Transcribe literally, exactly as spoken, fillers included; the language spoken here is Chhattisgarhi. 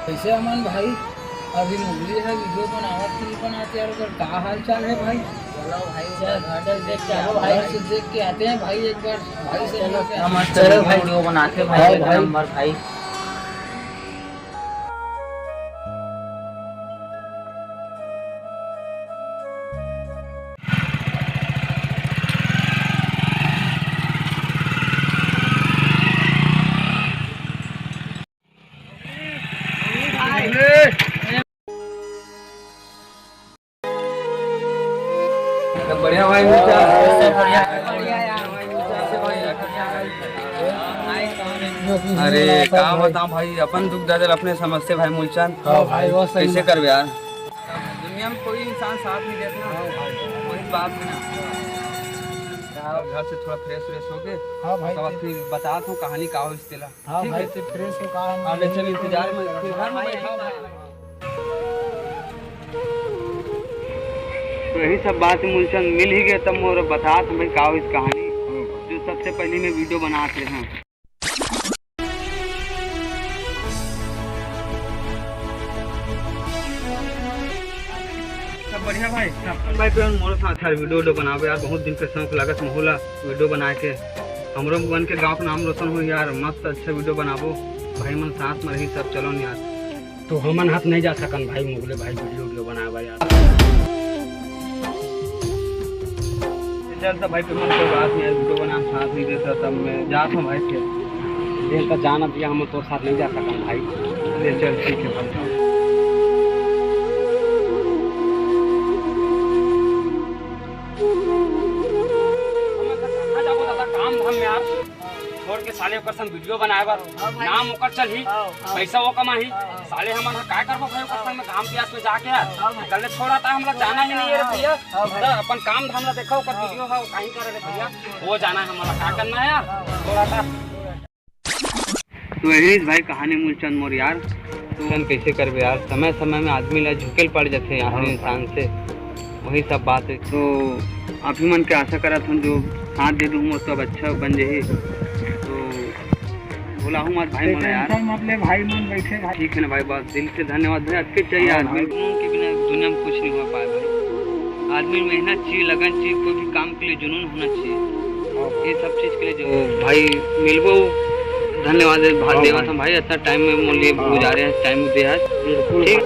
कैसे अमन भाई, अभी मुगली है, वीडियो बनावत कि नहीं बनाते यार, उधर का हाल चाल है भाई? चलो भाई, चल, चल देख के आओ भाई। घर से देख के आते हैं भाई, एक बार भाई से मिलते हैं। हम चलो भाई, वीडियो बनाते हैं भाई, हाँ एक भाई। नंबर भाई। बढ़िया भाई, मिलता है। अरे का बताऊं भाई, अपन दुख दर्द अपने समझते भाई मूलचंद। हाँ भाई, वो सही कैसे बात। करबे यार, दुनिया में कोई इंसान साथ नहीं देता। हाँ भाई। वही बात है ना। घर से थोड़ा फ्रेश व्रेश होके हाँ भाई, तब ठीक। फिर बताता हूँ कहानी का हो इस तेला। हाँ ठीक भाई, है। तो फ्रेश हो का हम अरे चल, इंतजार में फिर घर में बैठा हूँ भाई। तो यही सब बात मूलचंद मिल ही गए, तब मोर बतात हूँ भाई का हो इस कहानी, जो सबसे पहले मैं वीडियो बनात रहे हैं। सब बढ़िया भाई। सब भाई, तो मोर साथ यार वीडियो, वीडियो बनावे यार, बहुत दिन के शौक लागत मोहला वीडियो बना के। हमरो मन के गांव के नाम रोशन हो यार, मस्त अच्छा वीडियो बनाबो। भाई मन साथ में रही सब, चलो न यार। तो हमन हाथ नहीं जा सकन भाई, मुगले भाई वीडियो, वीडियो बनावे यार। चल सब भाई, तुम कोई बात नहीं यार, वीडियो बना साथ नहीं देता, तब मैं जाता हूँ भाई फिर। देख का जाना भैया, हम तो साथ नहीं जा सकन भाई। ले चल, ठीक है भाई। हम कहाँ जाबो दादा, काम धाम में यार। छोड़ के साले ओकर संग वीडियो बनाए बर। हाँ भाई। नाम ओकर चलही, हाँ, हाँ। पैसा वो कमाही। हाँ। साले हमन ह काय करबो भाई ओकर संग में, घाम पियास में जाके यार। हाँ भाई। कल छोड़ा था, हम लोग जाना ही नहीं है रे भैया। हाँ भाई। तो अपन काम धाम ला देखो, ओकर हाँ। वीडियो है, वो कहीं करे रे भैया। हाँ। वो जाना है हमारा, का करना है यार? हाँ, हाँ। छोड़ा था। तो यही भाई कहानी मूलचंद मोर यार। तो हम कैसे करबे यार, समय समय में आदमी ला झुकेल पड़ जाते यार हाँ। इंसान से। वही सब बात है। तो आप ही मन के आशा करत हूँ जो साथ दे दूँ, तो अब अच्छा बन जाही। तो भुलाहूँ मत भाई मोला यार। टेंशन मत ले भाई, मन बैठे भाई। ठीक है ना भाई, बस दिल से धन्यवाद भाई। अतके चाहिए हाँ आदमी। भाई। जुनून के बिना दुनिया में कुछ नहीं हो पाए भाई। आदमी मेहनत चाहिए, लगन चाहिए, कोई भी काम के लिए जुनून होना चाहिए। हाँ। ये सब चीज के लिए जो तो भाई मिलबो, धन्यवाद दे-, भा-, हाँ देवत भाई। हम भाई, इतना टाइम में मोर लिए हाँ। गुजारे हैं, टाइम दे आज। बिल्कुल। ठीक।